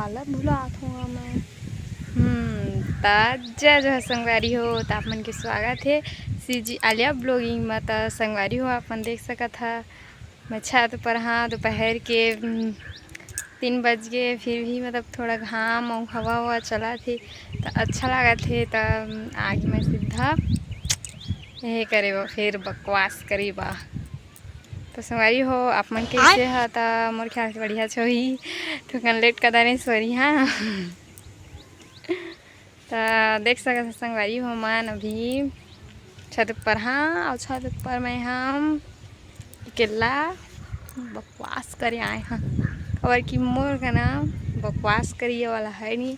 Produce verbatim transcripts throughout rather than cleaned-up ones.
काला भुलात हूँ मैं। हम्म, त जय जोहार संगवारी हो, त आप मन के स्वागत हे सीजी आलिया vlogging म। त संगवारी हो, आप मन देख सकत हा, मैं छत पर हाँ, दोपहर के, हम्म, तीन बज गे, फिर भी मतलब थोड़ा घाम अउ हवा ववा चलत हे, त अच्छा लागत हे। त आगे मैं सीधा ये करे बा, फिर बकवास करे बा। त संगवारी हो, आप मन कैसे हा? त मोर ख्याल से बढ़िया होही। थोकन लेट कर दाने सोरी हाँ। त देख सकत हा संगवारी हो, मन अभी छत ऊपर हाँ, अउ छत ऊपर में हम अकेला बकवास करे आए हाँ, काबर कि मोर कना बकवास करिए वाला है नहीं।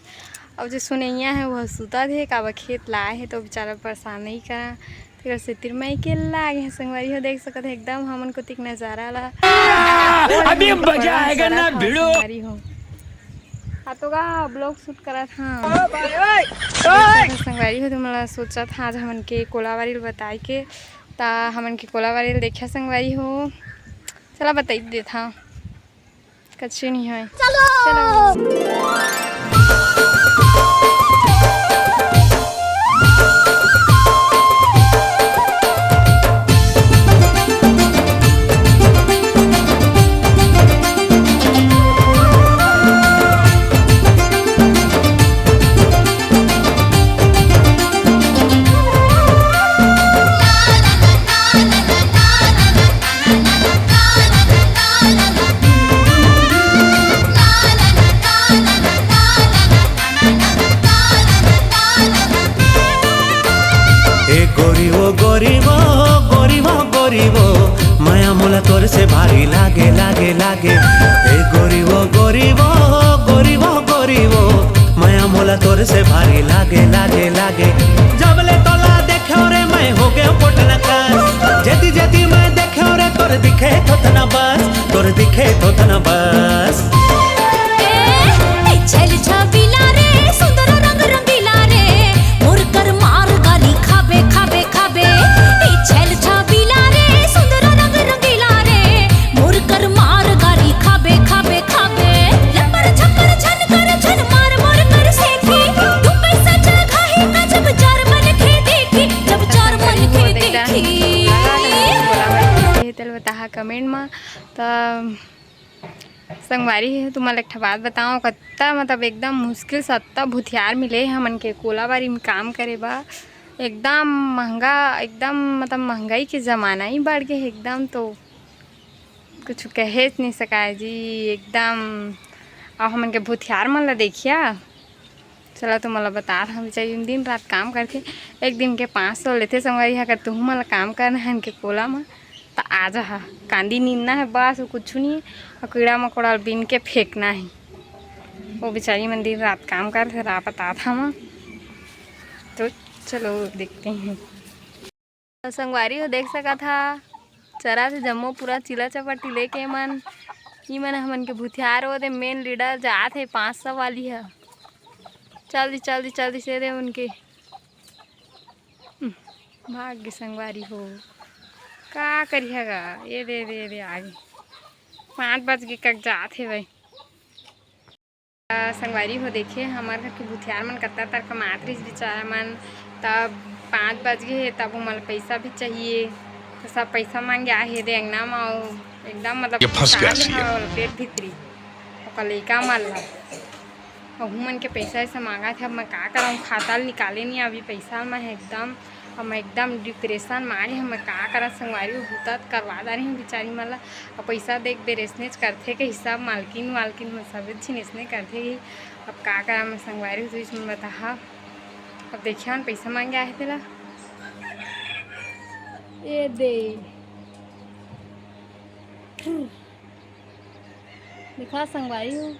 अब जो सुनैया है, वो सुतत हे, काबर खेत लाए हे, तो बेचारा परेशान नहीं करा। फिर से तिर मैं अकेला आगे हैं संगवारी हो, देख सकत हे एकदम हमन कोतिक नजारा ला। अभी मजा आएगा ना भिड़ो। संगवारी हो, आ तो का vlog shoot करत हाँ। संगवारी हो, तुमला सोचत हाँ आज हमन के कोलावारी ल बताए के, ता हमन के कोलावारी ल देखा संगवारी हो। चला बताई देत हाँ, कच्चे नहीं है। चलो। चलो। ए गोरी वो, गोरी वो, गोरी वो, गोरी वो, माया मोला तोर से भारी लागे, लागे, लागे। ए गोरी वो, गोरी वो, गोरी वो, गोरी वो, माया मोला तोर से भारी लागे, लागे, लागे। जब ले तोला देखे रे मैं हो गए पोटनका, जेती जेती मैं देखे रे तोर दिखे थोथना बस, तोर दिखे थोथना बस। ए, ए छल छबिला रे, सुंदर रंग रंगीला रे, मोर कर मार गारी खाबे, खाबे, खाबे। ए छल छबिला रे, सुंदर रंग रंगीला रे, मोर कर मार गारी खाबे, खाबे, खाबे। लपर छपर छन कर छन मार मोर कर सेखी, तू पैसा जगह ही ना जब चार मन खे देखी, जब चार मन खे देखी। ये तेल बताहा comment मा। त संगवारी हे, तुमन ला एक ठा बात बताओ, कत्ता मतलब एकदम मुश्किल से अत्ता भूथियार मिले हे हमन के कोलाबारी में काम करे बर। एकदम महंगा, एकदम मतलब महंगाई के जमाना ही बढ़ गए हे एकदम, तो कुछ कहे नहीं सकाय जी एकदम। अब हमन के भूथियार मन ला देखिया, चला तो मोला बता रहा, बेचारी दिन रात काम करथे, एक दिन के पाँच सौ लेथे संगवारी हा। अगर तुहू मन ला काम करना है इनके कोला म, त आ जा हा। कांदी नींदना है बस, वो कुछ नहीं है। और कीड़ा मकोड़ा बीन के फेंकना है। वो बेचारी मन दिन रात काम करथे, रा बता था मैं। तो चलो देखते हैं। त संगवारी हो देख सकत हा, चरा से जम्मो पूरा चिला चपाटी लेके मन, ई मन हमन के भूथियार ओ दे main leader जात हे पाँच सौ वाली ह। चल दी, चल दी, चल दी से दे उनके। हम्म, भाग गे संगवारी हो, का करिहा गा? ये दे, दे, दे, आगे पाँच बज के कक जात हे भाई। अ, संगवारी हो, देखे हमर घर के भूथियार मन कत्ता तर कमात रहिस बेचारा मन। तब पाँच बज गए हे, तब ओमन ला पैसा भी चाहिए, तो सब पैसा मांगे आहे दे अंगना म। अउ एकदम मतलब ये फंस गया परेशान सी है। हवल पेट भीतरी ओकर लइका मन ला। अउ हमन के पैसा ऐसा मांगत हे, अब मैं का करम, खाता ल निकाले नहीं अभी पैसा मैं एकदम अब मैं एकदम depression म आए हूँ, मैं का करत संगवारी हो, बूता त करवा डारे हूँ बेचारी मन ला। अब पैसा देख बेर अइसनेच करथे के हिसाब, मालकिन वालकिन मन सबे झिन अइसने करथे ही। अब का करम मैं संगवारी हो, तुझ मन बताहा। अब देखिए मन पैसा मांगे आहे तेला। ए दे। देखा संगवारी हो,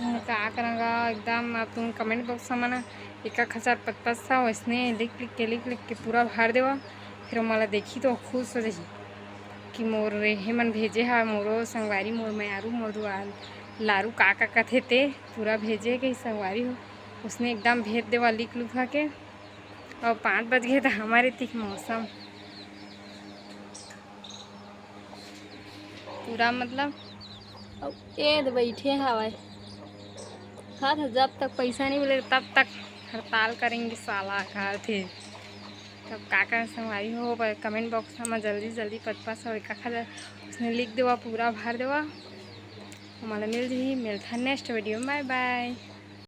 मैं का करंगा एकदम। अब तुम comment box में ना एक एक हजार पचपन सौ वैसने लिख लिख के, लिख लिख के पूरा भर देवा। फिर मोला देखी तो खुश हो जाही कि मोर रेहे मन भेजे हा, मोरो संगवारी, मोर मयारू, मोर दुआर लारू का का कथे ते पूरा भेजे के संगवारी हो। उसने एकदम भेज देवा लिख लुखा के। और पाँच बज गए तो हमारे तीक मौसम पूरा मतलब ए दे बइठे हवय, कहत हे जब तक पइसा नहीं मिले तब तक हड़ताल करेंगे साला, कहत हे। तब का कर संगवारी हो, कमेंट बॉक्स में जल्दी जल्दी पचपन सौ एक हजार उसने लिख देवा, पूरा भर देवा। हमला मिल जही, मिलथा नेक्स्ट वीडियो में। बाय बाय।